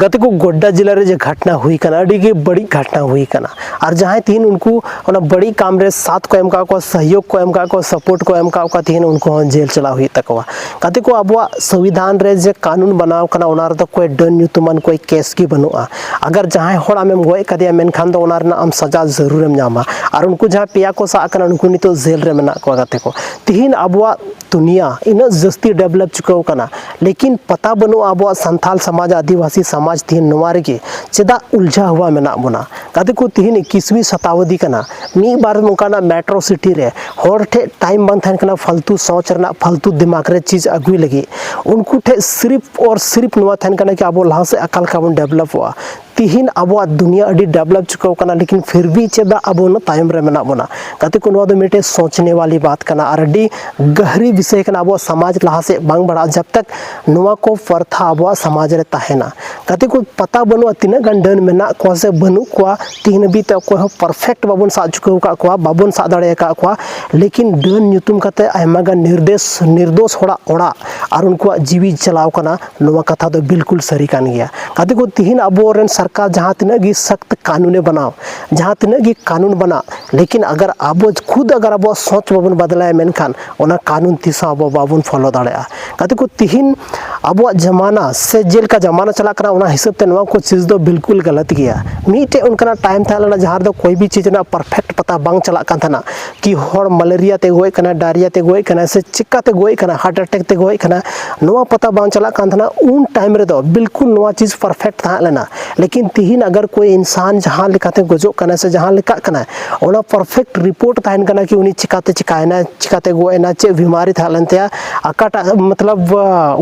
ᱜᱟᱛᱮ ᱠᱚ, ᱜᱳᱰᱰᱟ ᱡᱮᱞᱟ ᱨᱮ ᱡᱮ ᱜᱷᱟᱴᱱᱟ ᱦᱩᱭ ᱠᱟᱱᱟ, ᱟᱹᱰᱤ ᱜᱮ ᱵᱟᱹᱲᱤᱡ ᱜᱷᱟᱴᱱᱟ ᱦᱩᱭ ᱠᱟᱱᱟ᱾ ᱟᱨ ᱡᱟᱦᱟᱸᱭ ᱛᱤᱦᱤᱧ ᱩᱱᱠᱩ ᱚᱱᱟ ᱵᱟᱹᱲᱤᱡ ᱠᱟᱢ ᱨᱮ ᱥᱟᱛᱷ ᱠᱚ ᱮᱢ ᱠᱟᱜ ᱠᱚᱣᱟ, ᱥᱚᱦᱭᱳᱜᱽ ᱠᱚ ᱮᱢ ᱠᱟᱜ ᱠᱚᱣᱟ, ᱥᱟᱯᱳᱨᱴ ᱠᱚ ᱮᱢ ᱠᱟᱜ ᱠᱚᱣᱟ, ᱛᱤᱦᱤᱧ ᱩᱱᱠᱩ ᱦᱚᱸ ᱡᱮᱞ ᱪᱟᱞᱟᱣ ᱦᱩᱭᱩᱜ ᱛᱟᱠᱚᱣᱟ᱾ ᱜᱟᱛᱮ ᱠᱚ, ᱟᱵᱚᱣᱟᱜ ᱥᱚᱝᱵᱤᱫᱷᱟᱱ ᱨᱮ ᱡᱮ ᱠᱟᱹᱱᱩᱱ ᱵᱮᱱᱟᱣ ᱠᱟᱱᱟ, ᱚᱱᱟ ᱨᱮᱫᱚ ᱠᱚᱭ ᱰᱟᱹᱱ ᱧᱩᱛᱩᱢᱟᱱ ᱠᱚᱭ ᱠᱮᱥ ᱜᱮ ᱵᱟᱹᱱᱩᱜᱼᱟ᱾ ᱟᱜᱟᱨ ᱡᱟᱦᱟᱸᱭ ᱦᱚᱲ ᱟᱢᱮᱢ ᱜᱚᱡ ᱠᱟᱫᱮᱭᱟ, ᱢᱮᱱᱠᱷᱟᱱ ᱫᱚ ᱚᱱᱟ ᱨᱮᱱᱟᱜ ᱟᱢ ᱥᱟᱡᱟ ᱡᱟᱹᱨᱩᱲᱮᱢ ᱧᱟᱢᱟ᱾ ᱟᱨ ᱩᱱᱠᱩ ᱡᱟᱦᱟᱸ ᱯᱮᱭᱟ ᱠᱚ ᱥᱟᱵ ᱟᱠᱟᱱᱟ, ᱩᱱᱠᱩ ᱱᱤᱛᱚᱜ ᱡᱮᱞ ᱨᱮ ᱢᱮᱱᱟᱜ ᱠᱚᱣᱟ᱾ ᱜᱟᱛᱮ ᱠᱚ, ᱛᱤᱦᱤᱧ ᱟᱵᱚᱣᱟᱜ ᱫᱩᱱᱤᱭᱟ ᱤᱱᱟᱹᱜ ᱡᱟᱹᱥᱛᱤ ᱰᱮᱵᱷᱞᱚᱯ ᱪᱩᱠᱟᱹᱣ ᱠᱟᱱᱟ, ᱞᱮᱠᱤᱱ ᱯᱟᱛᱟ ᱵᱟᱹᱱᱩᱜᱼᱟ ᱟᱵᱚᱣᱟᱜ ᱥᱟᱱᱛᱟᱞ ᱥᱚᱢᱟᱡᱽ, ᱟᱹᱫᱤᱵᱟᱹᱥᱤ ᱥᱚᱢᱟᱡᱽ ᱛᱤᱦᱤᱧ ᱱᱚᱣᱟ ᱨᱮᱜᱮ ᱪᱮᱫᱟᱜ ᱩᱞᱡᱷᱟ ᱦᱩᱣᱟ ᱢᱮᱱᱟᱜ ᱵᱚᱱᱟ? ᱜᱟᱛᱮ ᱠᱚ, ᱛᱤᱦᱤᱧ ᱤᱠᱤᱥᱣᱤ ᱥᱚᱛᱟᱵᱫᱤ ᱠᱟᱱᱟ, ᱢᱤᱫ ᱵᱟᱨ ᱱᱚᱝᱠᱟᱱᱟᱜ ᱢᱮᱴᱨᱳ ᱥᱤᱴᱤ ᱨᱮ ᱦᱚᱲ ᱴᱷᱮᱡ ᱴᱟᱭᱤᱢ ᱵᱟᱝ ᱛᱟᱦᱮᱱ ᱠᱟᱱᱟ ᱯᱷᱟᱞᱛᱩ ᱥᱚᱪ ᱨᱮᱱᱟᱜ, ᱯᱷᱟᱞᱛᱩ ᱫᱤᱢᱟᱜᱽ ᱨᱮ ᱪᱤᱡᱽ ᱟᱹᱜᱩᱭ ᱞᱟᱹᱜᱤᱫ᱾ ᱩᱱᱠᱩ ᱴᱷᱮᱡ ᱥᱤᱨᱤᱯ ᱚᱨ ᱥᱤᱨᱤᱯ ᱱᱚᱣᱟ ᱛᱟᱦᱮᱱ ᱠᱟᱱᱟ ᱠᱤ ᱟᱵᱚ ᱞᱟᱦᱟ ᱥᱮᱫ ᱚᱠᱟ ᱞᱮᱠᱟ ᱵᱚᱱ ᱰᱮᱵᱷᱞᱚᱯᱚᱜᱼᱟ᱾ ᱛᱤᱦᱤᱧ ᱟᱵᱚᱣᱟᱜ ᱫᱩᱱᱤᱭᱟᱹ ᱟᱹᱰᱤ ᱰᱮᱵᱷᱞᱚᱯ ᱪᱩᱠᱟᱹᱣ ᱠᱟᱱᱟ, ᱞᱮᱠᱤᱱ ᱯᱷᱤᱨ ᱵᱷᱤ ᱪᱮᱫᱟᱜ ᱟᱵᱚ ᱩᱱᱟᱹᱜ ᱛᱟᱭᱚᱢ ᱨᱮ ᱢᱮᱱᱟᱜ ᱵᱚᱱᱟ? ᱜᱟᱛᱮ ᱠᱚ, ᱱᱚᱣᱟ ᱫᱚ ᱢᱤᱫᱴᱮᱡ ᱥᱳᱪᱱᱮ ᱣᱟᱞᱤ ᱵᱟᱛ ᱠᱟᱱᱟ ᱟᱨ ᱟᱹᱰᱤ ᱜᱟᱹᱦᱨᱤ ᱵᱤᱥᱚᱭ ᱠᱟᱱᱟ᱾ ᱟᱵᱚᱣᱟᱜ ᱥᱚᱢᱟᱡᱽ ᱞᱟᱦᱟ ᱥᱮᱫ ᱵᱟᱝ ᱵᱟᱲᱦᱟᱜᱼᱟ ᱡᱟᱵ ᱛᱟᱠ ᱱᱚᱣᱟ ᱠᱚ ᱯᱨᱚᱛᱷᱟ ᱟᱵᱚᱣᱟᱜ ᱥᱚᱢᱟᱡᱽ ᱨᱮ ᱛᱟᱦᱮᱱᱟ᱾ ᱜᱟᱛᱮ ᱠᱚ, ᱯᱟᱛᱟ ᱵᱟᱹᱱᱩᱜᱼᱟ ᱛᱤᱱᱟᱹᱜ ᱜᱟᱱ ᱰᱟᱹᱱ ᱢᱮᱱᱟᱜ ᱠᱚᱣᱟ ᱥᱮ ᱵᱟᱹᱱᱩᱜ ᱠᱚᱣᱟ, ᱛᱤᱦᱤᱧ ᱦᱟᱹᱵᱤᱡ ᱛᱮ ᱚᱠᱚᱭ ᱦᱚᱸ ᱯᱟᱨᱯᱷᱮᱠᱴ ᱵᱟᱵᱚᱱ ᱥᱟᱵ ᱪᱩᱠᱟᱹᱣ ᱟᱠᱟᱫ ᱠᱚᱣᱟ, ᱵᱟᱵᱚᱱ ᱥᱟᱵ ᱫᱟᱲᱮ ᱟᱠᱟᱫ ᱠᱚᱣᱟ᱾ ᱞᱮᱠᱤᱱ ᱰᱟᱹᱱ ᱧᱩᱛᱩᱢ ᱠᱟᱛᱮ ᱟᱭᱢᱟ ᱜᱟᱱ ᱱᱤᱨᱫᱮᱥ ᱱᱤᱨᱫᱳᱥ ᱦᱚᱲᱟᱜ ᱚᱲᱟᱜ ᱟᱨ ᱩᱱᱠᱩᱣᱟᱜ ᱡᱤᱣᱤ ᱪᱟᱞᱟᱣ ᱠᱟᱱᱟ᱾ ᱱᱚᱣᱟ ᱠᱟᱛᱷᱟ ᱫᱚ ᱵᱤᱞᱠᱩᱞ ᱥᱟᱹᱨᱤ ᱠᱟᱱ ᱜᱮᱭᱟ᱾ ᱜᱟᱛᱮ ᱠᱚ, ᱛᱤᱦᱤᱧ ᱟᱵᱚᱨᱮᱱ ᱥᱚᱨᱠᱟᱨ ᱡᱟᱦᱟᱸ ᱛᱤᱱᱟᱹᱜ ᱜᱮ ᱥᱚᱠᱛ ᱠᱟᱹᱱᱩᱱᱮ ᱵᱮᱱᱟᱣ, ᱡᱟᱦᱟᱸ ᱛᱤᱱᱟᱹᱜ ᱜᱮ ᱠᱟᱹᱱᱩᱱ ᱵᱮᱱᱟᱜ, ᱞᱮᱠᱤᱱ ᱟᱜᱟᱨ ᱟᱵᱚ ᱠᱷᱩᱫ ᱟᱜᱟᱨ ᱟᱵᱚᱣᱟᱜ ᱥᱚᱪ ᱵᱟᱵᱚᱱ ᱵᱟᱫᱞᱟᱭᱟ, ᱢᱮᱱᱠᱷᱟᱱ ᱚᱱᱟ ᱠᱟᱹᱱᱩᱱ ᱛᱤᱥ ᱦᱚᱸ ᱟᱵᱚ ᱵᱟᱵᱚᱱ ᱯᱷᱚᱞᱳ ᱫᱟᱲᱮᱭᱟᱜᱼᱟ᱾ ᱜᱟᱛᱮ ᱠᱚ, ᱛᱤᱦᱤᱧ ᱟᱵᱚᱣᱟᱜ ᱡᱟᱢᱟᱱᱟ ᱥᱮ ᱡᱮᱞᱮᱠᱟ ᱡᱟᱢᱟᱱᱟ ᱪᱟᱞᱟᱜ ᱠᱟᱱᱟ, ᱚᱱᱟ ᱦᱤᱥᱟᱹᱵ ᱛᱮ ᱱᱚᱣᱟ ᱠᱚ ᱪᱤᱡᱽ ᱫᱚ ᱵᱤᱞᱠᱩᱞ ᱜᱟᱞᱟᱛ ᱜᱮᱭᱟ᱾ ᱢᱤᱫᱴᱮᱡ ᱚᱱᱠᱟᱱᱟᱜ ᱴᱟᱭᱤᱢ ᱛᱟᱦᱮᱸ ᱞᱮᱱᱟ ᱡᱟᱦᱟᱸ ᱨᱮᱫᱚ ᱠᱚᱭ ᱵᱤ ᱪᱤᱡᱽ ᱨᱮᱱᱟᱜ ᱯᱟᱨᱯᱷᱮᱠᱴ ᱯᱟᱛᱟ ᱵᱟᱝ ᱪᱟᱞᱟᱜ ᱠᱟᱱ ᱛᱟᱦᱮᱱᱟ᱾ ᱠᱤ ᱦᱚᱲ ᱢᱟᱞᱮᱨᱤᱭᱟ ᱛᱮ ᱜᱚᱡ ᱠᱟᱱᱟ, ᱰᱟᱭᱨᱤᱭᱟ ᱛᱮ ᱜᱚᱡ ᱠᱟᱱᱟ, ᱥᱮ ᱪᱤᱠᱟᱛᱮ ᱜᱚᱡ ᱠᱟᱱᱟ, ᱦᱟᱨᱴ ᱮᱴᱮᱠ ᱛᱮ ᱜᱚᱡ ᱠᱟᱱᱟ, ᱱᱚᱣᱟ ᱯᱟᱛᱟ ᱵᱟᱝ ᱪᱟᱞᱟᱜ ᱠᱟᱱ ᱛᱟᱦᱮᱱᱟ᱾ ᱩᱱ ᱴᱟᱭᱤᱢ ᱨᱮᱫᱚ ᱵᱤᱞᱠᱩᱞ ᱱᱚᱣᱟ ᱪᱤᱡᱽ ᱯᱟᱨᱯᱷᱮᱠᱴ ᱛᱟᱦᱮᱸ ᱞᱮᱱᱟ᱾ ᱞᱮᱠᱤᱱ ᱛᱤᱦᱤᱧ ᱟᱜᱟᱨ ᱠᱳᱭ ᱤᱱᱥᱟᱱ ᱡᱟᱦᱟᱸ ᱞᱮᱠᱟᱛᱮ ᱜᱚᱡᱚᱜ ᱠᱟᱱᱟ ᱥᱮ ᱡᱟᱦᱟᱸ ᱞᱮᱠᱟᱜ ᱠᱟᱱᱟ, ᱚᱱᱟ ᱯᱟᱨᱯᱷᱮᱠᱴ ᱨᱤᱯᱳᱨᱴ ᱛᱟᱦᱮᱱ ᱠᱟᱱᱟ ᱠᱤ ᱩᱱᱤ ᱪᱤᱠᱟᱛᱮ ᱪᱤᱠᱟᱭᱮᱱᱟ, ᱪᱤᱠᱟᱛᱮ ᱜᱚᱡ ᱮᱱᱟ, ᱪᱮᱫ ᱵᱤᱢᱟᱨᱤ ᱛᱟᱦᱮᱸ ᱞᱮᱱ ᱛᱟᱭᱟ, ᱚᱠᱟᱴᱟᱜ ᱢᱚᱛᱞᱚᱵ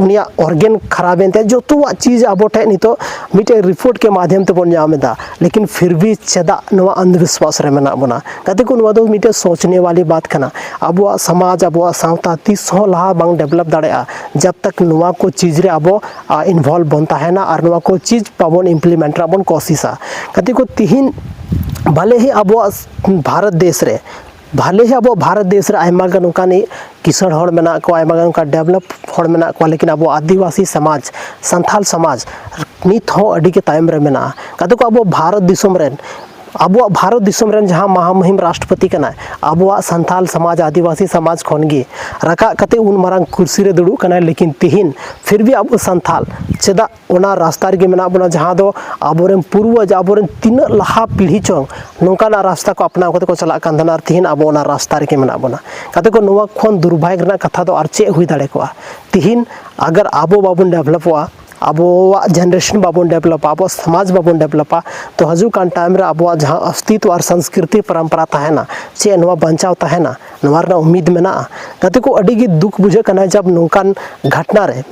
ᱩᱱᱤᱭᱟᱜ ᱚᱨᱜᱮᱱ ᱠᱷᱟᱨᱟᱯ ᱮᱱ ᱛᱟᱭᱟ, ᱡᱚᱛᱚᱣᱟᱜ ᱪᱤᱡᱽ ᱟᱵᱚ ᱴᱷᱮᱱ ᱱᱤᱛᱚᱜ ᱢᱤᱫᱴᱮᱡ ᱨᱤᱯᱳᱨᱴ ᱠᱮ ᱢᱟᱫᱷᱭᱚᱢ ᱛᱮᱵᱚᱱ ᱧᱟᱢ ᱮᱫᱟ᱾ ᱞᱮᱠᱤᱱ ᱯᱷᱤᱨ ᱵᱷᱤ ᱪᱮᱫᱟᱜ ᱱᱚᱣᱟ ᱚᱱᱫᱷᱚᱵᱤᱥᱣᱟᱥ ᱨᱮ ᱢᱮᱱᱟᱜ ᱵᱚᱱᱟ? ᱜᱟᱛᱮ ᱠᱚ, ᱱᱚᱣᱟ ᱫᱚ ᱢᱤᱫᱴᱮᱡ ᱥᱳᱪᱱᱮ ᱣᱟᱞᱤ ᱵᱟᱛ ᱠᱟᱱᱟ᱾ ᱟᱵᱚᱣᱟᱜ ᱥᱚᱢᱟᱡᱽ, ᱟᱵᱚᱣᱟᱜ ᱥᱟᱶᱛᱟ ᱛᱤᱥ ᱦᱚᱸ ᱞᱟᱦᱟ ᱵᱟᱝ ᱰᱮᱵᱷᱞᱚᱯ ᱫᱟᱲᱮᱭᱟᱜᱼᱟ ᱡᱟᱵ ᱛᱟᱠ ᱱᱚᱣᱟ ᱠᱚ ᱪᱤᱡᱽ ᱨᱮ ᱟᱵᱚ ᱤᱱᱵᱷᱚᱞᱵᱷ ᱵᱚᱱ ᱛᱟᱦᱮᱱᱟ ᱟᱨ ᱱᱚᱣᱟ ᱠᱚ ᱪᱤᱡᱽ ᱵᱟᱵᱚᱱ ᱤᱢᱯᱞᱤᱢᱮᱱᱴ ᱨᱮᱱᱟᱜ ᱵᱚᱱ ᱠᱳᱥᱤᱥᱟ᱾ ᱜᱟᱛᱮ ᱠᱚ, ᱛᱤᱦᱤᱧ ᱵᱷᱟᱞᱮ ᱦᱤ ᱟᱵᱚᱣᱟᱜ ᱵᱷᱟᱨᱚᱛ ᱫᱮᱥ ᱨᱮ ᱵᱷᱟᱞᱮ ᱦᱤ ᱟᱵᱚᱣᱟᱜ ᱵᱷᱟᱨᱚᱛ ᱫᱮᱥ ᱨᱮ ᱟᱭᱢᱟ ᱜᱟᱱ ᱚᱱᱠᱟᱱ ᱠᱤᱥᱟᱹᱬ ᱦᱚᱲ ᱢᱮᱱᱟᱜ ᱠᱚᱣᱟ, ᱟᱭᱢᱟ ᱜᱟᱱ ᱚᱱᱠᱟ ᱰᱮᱵᱷᱞᱚᱯ ᱦᱚᱲ ᱢᱮᱱᱟᱜ ᱠᱚᱣᱟ, ᱞᱮᱠᱤᱱ ᱟᱵᱚ ᱟᱹᱫᱤᱵᱟᱹᱥᱤ ᱥᱚᱢᱟᱡᱽ, ᱥᱟᱱᱛᱟᱞ ᱥᱚᱢᱟᱡᱽ ᱱᱤᱛ ᱦᱚᱸ ᱟᱹᱰᱤ ᱜᱮ ᱛᱟᱭᱚᱢ ᱨᱮ ᱢᱮᱱᱟᱜᱼᱟ᱾ ᱜᱟᱛᱮ ᱠᱚ, ᱟᱵᱚ ᱵᱷᱟᱨᱚᱛ ᱫᱤᱥᱚᱢ ᱨᱮᱱ ᱟᱵᱚᱣᱟᱜ ᱵᱷᱟᱨᱚᱛ ᱫᱤᱥᱚᱢ ᱨᱮᱱ ᱡᱟᱦᱟᱸ ᱢᱟᱦᱟ ᱢᱩᱦᱤᱢ ᱨᱟᱥᱴᱨᱚᱯᱚᱛᱤ ᱠᱟᱱᱟᱭ, ᱟᱵᱚᱣᱟᱜ ᱥᱟᱱᱛᱟᱞ ᱥᱚᱢᱟᱡᱽ, ᱟᱹᱫᱤᱵᱟᱹᱥᱤ ᱥᱚᱢᱟᱡᱽ ᱠᱷᱚᱱ ᱜᱮ ᱨᱟᱠᱟᱵ ᱠᱟᱛᱮ ᱩᱱ ᱢᱟᱨᱟᱝ ᱠᱩᱨᱥᱤ ᱨᱮ ᱫᱩᱲᱩᱵ ᱠᱟᱱᱟᱭ, ᱞᱮᱠᱤᱱ ᱛᱤᱦᱤᱧ ᱯᱷᱤᱨ ᱵᱷᱤ ᱟᱵᱚ ᱥᱟᱱᱛᱟᱞ ᱪᱮᱫᱟᱜ ᱚᱱᱟ ᱨᱟᱥᱛᱟ ᱨᱮᱜᱮ ᱢᱮᱱᱟᱜ ᱵᱚᱱᱟ, ᱡᱟᱦᱟᱸ ᱫᱚ ᱟᱵᱚᱨᱮᱱ ᱯᱩᱨᱵᱚᱡᱽ, ᱟᱵᱚᱨᱮᱱ ᱛᱤᱱᱟᱹᱜ ᱞᱟᱦᱟ ᱯᱤᱲᱦᱤ ᱪᱚᱝ ᱱᱚᱝᱠᱟᱱᱟᱜ ᱨᱟᱥᱛᱟ ᱠᱚ ᱟᱯᱱᱟᱣ ᱠᱟᱛᱮ ᱠᱚ ᱪᱟᱞᱟᱜ ᱠᱟᱱ ᱛᱟᱦᱮᱱᱟ, ᱟᱨ ᱛᱤᱦᱤᱧ ᱟᱵᱚ ᱚᱱᱟ ᱨᱟᱥᱛᱟ ᱨᱮᱜᱮ ᱢᱮᱱᱟᱜ ᱵᱚᱱᱟ᱾ ᱜᱟᱛᱮ ᱠᱚ, ᱱᱚᱣᱟ ᱠᱷᱚᱱ ᱫᱩᱨᱵᱷᱟᱜᱽ ᱨᱮᱱᱟᱜ ᱠᱟᱛᱷᱟ ᱫᱚ ᱟᱨ ᱪᱮᱫ ᱦᱩᱭ ᱫᱟᱲᱮ ᱠᱚᱜᱼᱟ? ᱛᱤᱦᱤᱧ ᱟᱜᱟᱨ ᱟᱵᱚ ᱵᱟᱵᱚᱱ ᱰᱮᱵᱷᱞᱚᱯᱚᱜᱼᱟ, ᱟᱵᱚᱣᱟᱜ ᱡᱮᱱᱟᱨᱮᱥᱚᱱ ᱵᱟᱵᱚᱱ ᱰᱮᱵᱷᱞᱚᱯᱟ, ᱟᱵᱚᱣᱟᱜ ᱥᱚᱢᱟᱡᱽ ᱵᱟᱵᱚᱱ ᱰᱮᱵᱷᱞᱚᱯᱟ, ᱛᱚ ᱦᱤᱡᱩᱜ ᱠᱟᱱ ᱴᱟᱭᱤᱢ ᱨᱮ ᱟᱵᱚᱣᱟᱜ ᱡᱟᱦᱟᱸ ᱚᱥᱛᱤᱛᱣ ᱟᱨ ᱥᱚᱝᱥᱠᱨᱤᱛᱤ ᱯᱚᱨᱚᱢᱯᱚᱨᱟ ᱛᱟᱦᱮᱱᱟ, ᱪᱮᱫ ᱱᱚᱣᱟ ᱵᱟᱧᱪᱟᱣ ᱛᱟᱦᱮᱱᱟ? ᱱᱚᱣᱟ ᱨᱮᱱᱟᱜ ᱩᱢᱤᱫ ᱢᱮᱱᱟᱜᱼᱟ? ᱜᱟᱛᱮ ᱠᱚ, ᱟᱹᱰᱤ ᱜᱮ ᱫᱩᱠ ᱵᱩᱡᱷᱟᱹᱜ ᱠᱟᱱᱟ ᱡᱟᱵ ᱱᱚᱝᱠᱟᱱ ᱜᱷᱟᱴᱱᱟ ᱨᱮ,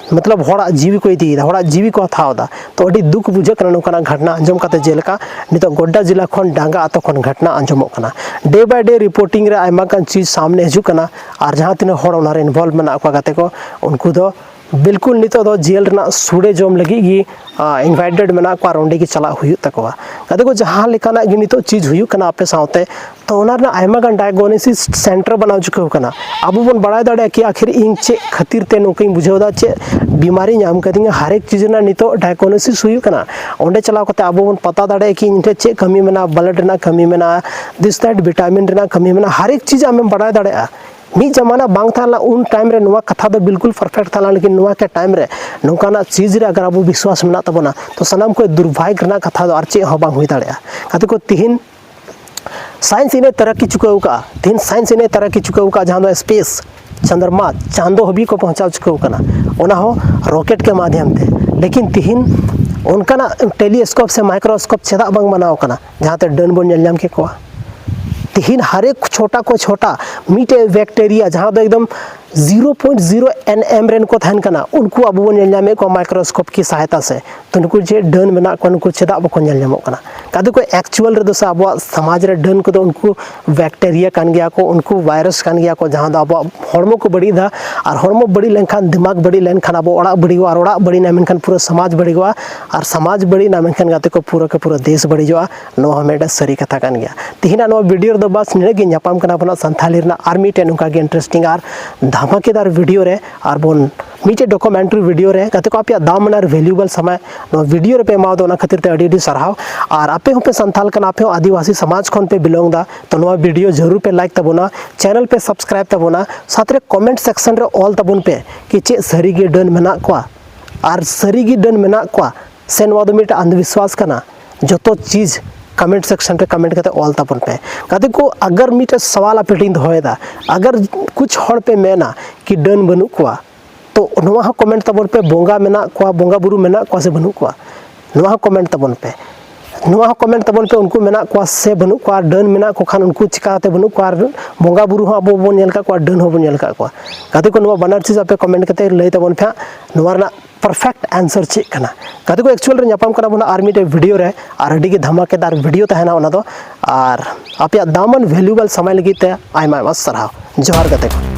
ᱢᱚᱛᱞᱚᱵ ᱦᱚᱲᱟᱜ ᱡᱤᱣᱤ ᱠᱚ ᱤᱫᱤᱭᱮᱫᱟ, ᱦᱚᱲᱟᱜ ᱡᱤᱣᱤ ᱠᱚ ᱦᱟᱛᱟᱣ ᱮᱫᱟ᱾ ᱛᱚ ᱟᱹᱰᱤ ᱫᱩᱠ ᱵᱩᱡᱷᱟᱹᱜ ᱠᱟᱱᱟ ᱱᱚᱝᱠᱟᱱᱟᱜ ᱜᱷᱟᱴᱱᱟ ᱟᱸᱡᱚᱢ ᱠᱟᱛᱮ, ᱡᱮᱞᱮᱠᱟ ᱱᱤᱛᱚᱜ ᱜᱚᱰᱰᱟ ᱡᱮᱞᱟ ᱠᱷᱚᱱ ᱰᱟᱝᱜᱟ ᱟᱛᱳ ᱠᱷᱚᱱ ᱜᱷᱟᱴᱱᱟ ᱟᱸᱡᱚᱢᱚᱜ ᱠᱟᱱᱟ᱾ ᱰᱮ ᱵᱟᱭ ᱰᱮ ᱨᱤᱯᱳᱨᱴᱤᱝ ᱨᱮ ᱟᱭᱢᱟ ᱜᱟᱱ ᱪᱤᱡᱽ ᱥᱟᱢᱱᱮ ᱦᱤᱡᱩᱜ ᱠᱟᱱᱟ, ᱟᱨ ᱡᱟᱦᱟᱸ ᱛᱤᱱᱟᱹᱜ ᱦᱚᱲ ᱚᱱᱟᱨᱮ ᱤᱱᱵᱷᱚᱞᱵᱷ ᱢᱮᱱᱟᱜ ᱠᱚᱣᱟ ᱜᱟᱛᱮ ᱠᱚ, ᱩᱱᱠᱩ ᱫᱚ ᱵᱤᱞᱠᱩᱞ ᱱᱤᱛᱚᱜ ᱫᱚ ᱡᱮᱞ ᱨᱮᱱᱟᱜ ᱥᱩᱲᱮ ᱡᱚᱢ ᱞᱟᱹᱜᱤᱫ ᱜᱮ ᱤᱱᱵᱷᱟᱭᱴᱮᱰ ᱢᱮᱱᱟᱜ ᱠᱚᱣᱟ ᱟᱨ ᱚᱸᱰᱮ ᱜᱮ ᱪᱟᱞᱟᱜ ᱦᱩᱭᱩᱜ ᱛᱟᱠᱚᱣᱟ᱾ ᱜᱟᱛᱮ ᱠᱚ, ᱡᱟᱦᱟᱸ ᱞᱮᱠᱟᱱᱟᱜ ᱜᱮ ᱱᱤᱛᱚᱜ ᱪᱤᱡᱽ ᱦᱩᱭᱩᱜ ᱠᱟᱱᱟ ᱟᱯᱮ ᱥᱟᱶᱛᱮ, ᱛᱚ ᱚᱱᱟ ᱨᱮᱱᱟᱜ ᱟᱭᱢᱟ ᱜᱟᱱ ᱰᱟᱭᱜᱱᱳᱥᱤᱥ ᱥᱮᱱᱴᱟᱨ ᱵᱮᱱᱟᱣ ᱪᱩᱠᱟᱹᱣ ᱠᱟᱱᱟ᱾ ᱟᱵᱚ ᱵᱚᱱ ᱵᱟᱲᱟᱭ ᱫᱟᱲᱮᱭᱟᱜᱼᱟ ᱠᱤ ᱟᱠᱷᱤᱨ ᱤᱧ ᱪᱮᱫ ᱠᱷᱟᱹᱛᱤᱨ ᱛᱮ ᱱᱚᱝᱠᱟᱧ ᱵᱩᱡᱷᱟᱹᱣ ᱮᱫᱟ, ᱪᱮᱫ ᱵᱤᱢᱟᱨᱤ ᱧᱟᱢ ᱠᱟᱫᱤᱧᱟ, ᱦᱟᱨ ᱮᱠ ᱪᱤᱡᱽ ᱨᱮᱱᱟᱜ ᱱᱤᱛᱚᱜ ᱰᱟᱭᱜᱱᱳᱥᱤᱥ ᱦᱩᱭᱩᱜ ᱠᱟᱱᱟ᱾ ᱚᱸᱰᱮ ᱪᱟᱞᱟᱣ ᱠᱟᱛᱮ ᱟᱵᱚ ᱵᱚᱱ ᱯᱟᱛᱟ ᱫᱟᱲᱮᱭᱟᱜᱼᱟ ᱠᱤ ᱤᱧ ᱴᱷᱮᱱ ᱪᱮᱫ ᱠᱟᱹᱢᱤ ᱢᱮᱱᱟᱜᱼᱟ, ᱵᱞᱟᱰ ᱨᱮᱱᱟᱜ ᱠᱟᱹᱢᱤ ᱢᱮᱱᱟᱜᱼᱟ, ᱫᱤᱥ ᱫᱮᱴ ᱵᱷᱤᱴᱟᱢᱤᱱ ᱨᱮᱱᱟᱜ ᱠᱟᱹᱢᱤ ᱢᱮᱱᱟᱜᱼᱟ, ᱦᱟᱨ ᱮᱠ ᱪᱤᱡᱽ ᱟᱢᱮᱢ ᱵᱟᱲᱟᱭ ᱫᱟᱲᱮᱭᱟᱜᱼᱟ᱾ ᱢᱤᱫ ᱡᱟᱢᱟᱱᱟ ᱵᱟᱝ ᱛᱟᱦᱮᱸ ᱞᱮᱱᱟ, ᱩᱱ ᱴᱟᱭᱤᱢ ᱨᱮ ᱱᱚᱣᱟ ᱠᱟᱛᱷᱟ ᱫᱚ ᱵᱤᱞᱠᱩᱞ ᱯᱟᱨᱯᱷᱮᱠᱴ ᱛᱟᱦᱮᱸ ᱞᱮᱱᱟ, ᱞᱮᱠᱤᱱ ᱱᱚᱣᱟ ᱠᱮ ᱴᱟᱭᱤᱢ ᱨᱮ ᱱᱚᱝᱠᱟᱱᱟᱜ ᱪᱤᱡᱽ ᱨᱮ ᱟᱜᱟᱨ ᱟᱵᱚ ᱵᱤᱥᱣᱟᱥ ᱢᱮᱱᱟᱜ ᱛᱟᱵᱚᱱᱟ, ᱛᱚ ᱥᱟᱱᱟᱢ ᱠᱷᱚᱱ ᱫᱩᱨᱵᱷᱟᱜᱽ ᱨᱮᱱᱟᱜ ᱠᱟᱛᱷᱟ ᱫᱚ ᱟᱨ ᱪᱮᱫ ᱦᱚᱸ ᱵᱟᱝ ᱦᱩᱭ ᱫᱟᱲᱮᱭᱟᱜᱼᱟ᱾ ᱜᱟᱛᱮ ᱠᱚ, ᱛᱤᱦᱤᱧ ᱥᱟᱭᱮᱱᱥ ᱤᱱᱟᱹ ᱛᱟᱨᱟᱠᱤ ᱪᱩᱠᱟᱹᱣ ᱠᱟᱜᱼᱟ, ᱛᱤᱦᱤᱧ ᱥᱟᱭᱮᱱᱥ ᱤᱱᱟᱹ ᱛᱟᱨᱟᱠᱤ ᱪᱩᱠᱟᱹᱣ ᱠᱟᱜᱼᱟ, ᱡᱟᱦᱟᱸ ᱫᱚ ᱥᱯᱮᱥ, ᱪᱚᱸᱫᱽᱨᱢᱟ, ᱪᱟᱸᱫᱚ ᱦᱟᱹᱵᱤᱡ ᱠᱚ ᱯᱳᱸᱪᱷᱟᱣ ᱪᱩᱠᱟᱹᱣ ᱠᱟᱱᱟ, ᱚᱱᱟ ᱦᱚᱸ ᱨᱚᱠᱮᱴ ᱠᱮ ᱢᱟᱫᱷᱭᱚᱢ ᱛᱮ᱾ ᱞᱮᱠᱤᱱ ᱛᱤᱦᱤᱧ ᱚᱱᱠᱟᱱᱟᱜ ᱴᱮᱞᱤᱥᱠᱳᱯ ᱥᱮ ᱢᱟᱭᱠᱨᱳᱥᱠᱳᱯ ᱪᱮᱫᱟᱜ ᱵᱟᱝ ᱵᱮᱱᱟᱣ ᱠᱟᱱᱟ, ᱡᱟᱦᱟᱸᱛᱮ ᱰᱟᱹᱱ ᱵᱚᱱ ᱧᱮᱞ ᱧᱟᱢ ᱠᱮ ᱠᱚᱣᱟ? ᱛᱤᱦᱤᱧ ᱦᱟᱨᱮᱠ ᱪᱷᱳᱴᱟ ᱠᱚ ᱪᱷᱳᱴᱟ ᱢᱤᱫᱴᱮᱡ ᱵᱮᱠᱴᱮᱨᱤᱭᱟ, ᱡᱟᱦᱟᱸ ᱫᱚ ᱮᱠᱫᱚᱢ ज़ीरो पॉइंट ज़ीरो एनएम ᱨᱮᱱ ᱠᱚ ᱛᱟᱦᱮᱱ ᱠᱟᱱᱟ, ᱩᱱᱠᱩ ᱟᱵᱚ ᱵᱚᱱ ᱧᱮᱞ ᱧᱟᱢᱮᱫ ᱠᱚᱣᱟ ᱢᱟᱭᱠᱨᱳᱥᱠᱳᱯ ᱠᱤ ᱥᱟᱦᱟᱭᱛᱟ ᱥᱮ᱾ ᱛᱚ ᱱᱩᱠᱩ ᱡᱮ ᱰᱟᱹᱱ ᱢᱮᱱᱟᱜ ᱠᱚᱣᱟ, ᱱᱩᱠᱩ ᱪᱮᱫᱟᱜ ᱵᱟᱠᱚ ᱧᱮᱞ ᱧᱟᱢᱚᱜ ᱠᱟᱱᱟ? ᱜᱟᱛᱮ ᱠᱚ, ᱮᱠᱪᱩᱣᱟᱞ ᱨᱮᱫᱚ ᱥᱮ ᱟᱵᱚᱣᱟᱜ ᱥᱚᱢᱟᱡᱽ ᱨᱮ ᱰᱟᱹᱱ ᱠᱚᱫᱚ ᱩᱱᱠᱩ ᱵᱮᱠᱴᱮᱨᱤᱭᱟ ᱠᱟᱱ ᱜᱮᱭᱟ ᱠᱚ, ᱩᱱᱠᱩ ᱵᱷᱟᱭᱨᱟᱥ ᱠᱟᱱ ᱜᱮᱭᱟ ᱠᱚ, ᱡᱟᱦᱟᱸ ᱫᱚ ᱟᱵᱚᱣᱟᱜ ᱦᱚᱲᱢᱚ ᱠᱚ ᱵᱟᱹᱲᱤᱡ ᱮᱫᱟ᱾ ᱟᱨ ᱦᱚᱲᱢᱚ ᱵᱟᱹᱲᱤᱡ ᱞᱮᱱᱠᱷᱟᱱ, ᱫᱤᱢᱟᱜᱽ ᱵᱟᱹᱲᱤᱡ ᱞᱮᱱᱠᱷᱟᱱ ᱟᱵᱚ ᱚᱲᱟᱜ ᱵᱟᱹᱲᱤᱡᱚᱜᱼᱟ, ᱟᱨ ᱚᱲᱟᱜ ᱵᱟᱹᱲᱤᱡ ᱮᱱᱟ ᱢᱮᱱᱠᱷᱟᱱ ᱯᱩᱨᱟᱹ ᱥᱚᱢᱟᱡᱽ ᱵᱟᱹᱲᱤᱡᱚᱜᱼᱟ, ᱟᱨ ᱥᱚᱢᱟᱡᱽ ᱵᱟᱹᱲᱤᱡ ᱮᱱᱟ ᱢᱮᱱᱠᱷᱟᱱ ᱜᱟᱛᱮ ᱠᱚ ᱯᱩᱨᱟᱹ ᱠᱮ ᱯᱩᱨᱟᱹ ᱫᱮᱥ ᱵᱟᱹᱲᱤᱡᱚᱜᱼᱟ᱾ ᱱᱚᱣᱟ ᱦᱚᱸ ᱢᱤᱫᱴᱮᱱ ᱥᱟᱹᱨᱤ ᱠᱟᱛᱷᱟ ᱠᱟᱱ ᱜᱮᱭᱟ᱾ ᱛᱤᱦᱤᱧᱟᱜ ᱱᱚᱣᱟ ᱵᱷᱤᱰᱤᱭᱳ ᱨᱮᱫᱚ ᱵᱟᱥ ᱱᱤᱱᱟᱹᱜ ᱜᱮ᱾ ᱧᱟᱯᱟᱢ ᱠᱟᱱᱟ ᱵᱚᱱ ᱥᱟᱱᱛᱷᱟᱞᱤ ᱨᱮᱱᱟᱜ ᱟᱨ ᱢᱤᱫᱴᱮᱱ ᱱᱚᱝᱠᱟ ᱜᱮ ᱤᱱᱴᱟᱨᱮᱥᱴᱤᱝ ᱟᱨ ᱫᱷᱟᱢᱟᱠᱮᱫᱟᱨ ᱵᱷᱤᱰᱤᱭᱳ ᱨᱮ, ᱟᱨ ᱵᱚᱱ ᱢᱤᱫᱴᱮᱡ ᱰᱚᱠᱩᱢᱮᱱᱴᱟᱨᱤ ᱵᱷᱤᱰᱤᱭᱳ ᱨᱮ᱾ ᱜᱟᱛᱮ ᱠᱚ, ᱟᱯᱮᱭᱟᱜ ᱫᱟᱢᱟᱱᱟᱜ ᱟᱨ ᱵᱷᱮᱞᱩᱭᱮᱵᱚᱞ ᱥᱚᱢᱚᱭ ᱱᱚᱣᱟ ᱵᱷᱤᱰᱤᱭᱳ ᱨᱮᱯᱮ ᱮᱢᱟᱣᱟᱫᱟ, ᱚᱱᱟ ᱠᱷᱟᱹᱛᱤᱨ ᱛᱮ ᱟᱹᱰᱤ ᱟᱹᱰᱤ ᱥᱟᱨᱦᱟᱣ᱾ ᱟᱨ ᱟᱯᱮ ᱦᱚᱸᱯᱮ ᱥᱟᱱᱛᱷᱟᱞ ᱠᱟᱱᱟ, ᱟᱯᱮ ᱦᱚᱸ ᱟᱹᱫᱤᱵᱟᱹᱥᱤ ᱥᱚᱢᱟᱡᱽ ᱠᱷᱚᱱ ᱯᱮ ᱵᱤᱞᱚᱝ ᱫᱟ, ᱛᱚ ᱱᱚᱣᱟ ᱵᱷᱤᱰᱤᱭᱳ ᱡᱟᱹᱨᱩᱲ ᱯᱮ ᱞᱟᱭᱤᱠ ᱛᱟᱵᱚᱱᱟ, ᱪᱮᱱᱮᱞ ᱯᱮ ᱥᱟᱵᱥᱠᱨᱟᱭᱤᱵ ᱛᱟᱵᱚᱱᱟ, ᱥᱟᱛ ᱨᱮ ᱠᱚᱢᱮᱱᱴ ᱥᱮᱠᱥᱚᱱ ᱨᱮ ᱚᱞ ᱛᱟᱵᱚᱱ ᱯᱮ ᱠᱤ ᱪᱮᱫ ᱥᱟᱹᱨᱤ ᱜᱮ ᱰᱟᱹᱱ ᱢᱮᱱᱟᱜ ᱠᱚᱣᱟ? ᱟᱨ ᱥᱟᱹᱨᱤ ᱜᱮ ᱰᱟᱹᱱ ᱢᱮᱱᱟᱜ ᱠᱚᱣᱟ ᱥᱮ ᱱᱚᱣᱟ ᱫᱚ ᱢᱤᱫᱴᱟᱝ ᱟᱱᱫᱷᱵᱤᱥᱣᱟᱥ ᱠᱟᱱᱟ? ᱡᱚᱛᱚ ᱪᱤᱡᱽ ᱠᱚᱢᱮᱱᱴ ᱥᱮᱠᱥᱚᱱ ᱨᱮ ᱠᱚᱢᱮᱱᱴ ᱠᱟᱛᱮ ᱚᱞ ᱛᱟᱵᱚᱱ ᱯᱮ᱾ ᱜᱟᱛᱮ ᱠᱚ, ᱟᱜᱟᱨ ᱢᱤᱫᱴᱮᱡ ᱥᱟᱣᱟᱞ ᱟᱯᱮ ᱴᱷᱮᱱ ᱤᱧ ᱫᱚᱦᱚᱭᱮᱫᱟ, ᱟᱜᱟᱨ ᱠᱩᱪ ᱦᱚᱲ ᱯᱮ ᱢᱮᱱᱟ ᱠᱤ ᱰᱟᱹᱱ ᱵᱟᱹᱱᱩᱜ ᱠᱚᱣᱟ, ᱛᱚ ᱱᱚᱣᱟ ᱦᱚᱸ ᱠᱚᱢᱮᱱᱴ ᱛᱟᱵᱚᱱ ᱯᱮ, ᱵᱚᱸᱜᱟ ᱢᱮᱱᱟᱜ ᱠᱚᱣᱟ, ᱵᱚᱸᱜᱟ ᱵᱩᱨᱩ ᱢᱮᱱᱟᱜ ᱠᱚᱣᱟ ᱥᱮ ᱵᱟᱹᱱᱩᱜ ᱠᱚᱣᱟ? ᱱᱚᱣᱟ ᱦᱚᱸ ᱠᱚᱢᱮᱱᱴ ᱛᱟᱵᱚᱱ ᱯᱮ᱾ ᱱᱚᱣᱟ ᱦᱚᱸ ᱠᱚᱢᱮᱱᱴ ᱛᱟᱵᱚᱱ ᱯᱮ, ᱩᱱᱠᱩ ᱢᱮᱱᱟᱜ ᱠᱚᱣᱟ ᱥᱮ ᱵᱟᱹᱱᱩᱜ ᱠᱚᱣᱟ? ᱰᱟᱹᱱ ᱢᱮᱱᱟᱜ ᱠᱚ ᱠᱷᱟᱱ ᱩᱱᱠᱩ ᱪᱤᱠᱟᱛᱮ ᱵᱟᱹᱱᱩᱜ ᱠᱚᱣᱟ? ᱟᱨ ᱵᱚᱸᱜᱟ ᱵᱩᱨᱩ ᱦᱚᱸ ᱟᱵᱚ ᱵᱚᱱ ᱧᱮᱞ ᱟᱠᱟᱫ ᱠᱚᱣᱟ, ᱰᱟᱹᱱ ᱦᱚᱸᱵᱚᱱ ᱧᱮᱞ ᱟᱠᱟᱫ ᱠᱚᱣᱟ᱾ ᱜᱟᱛᱮ ᱠᱚ, ᱱᱚᱣᱟ ᱵᱟᱱᱟᱨ ᱪᱤᱡᱽ ᱟᱯᱮ ᱠᱚᱢᱮᱱᱴ ᱠᱟᱛᱮ ᱞᱟᱹᱭ ᱛᱟᱵᱚᱱ ᱯᱮ ᱦᱟᱸᱜ, ᱱᱚᱣᱟ ᱨᱮᱱᱟᱜ ᱯᱟᱨᱯᱷᱮᱠᱴ ᱟᱱᱥᱟᱨ ᱪᱮᱫ ᱠᱟᱱᱟ? ᱜᱟᱛᱮ ᱠᱚ, ᱮᱠᱪᱩᱣᱟᱞ ᱨᱮ ᱧᱟᱯᱟᱢ ᱠᱟᱱᱟ ᱵᱚᱱ ᱟᱨ ᱢᱤᱫᱴᱮᱡ ᱵᱷᱤᱰᱤᱭᱳ ᱨᱮ, ᱟᱨ ᱟᱹᱰᱤ ᱜᱮ ᱫᱷᱟᱢᱟᱠᱮᱫᱟᱨ ᱵᱷᱤᱰᱤᱭᱳ ᱛᱟᱦᱮᱱᱟ ᱚᱱᱟ ᱫᱚ᱾ ᱟᱨ ᱟᱯᱮᱭᱟᱜ ᱫᱟᱢᱟᱱ ᱵᱷᱮᱞᱩᱭᱮᱵᱚᱞ ᱥᱚᱢᱚᱭ ᱞᱟᱹᱜᱤᱫ ᱛᱮ ᱟᱭᱢᱟ ᱟᱭᱢᱟ ᱥᱟᱨᱦᱟᱣ᱾ ᱡᱚᱦᱟᱨ ᱜᱟᱛᱮ ᱠᱚ᱾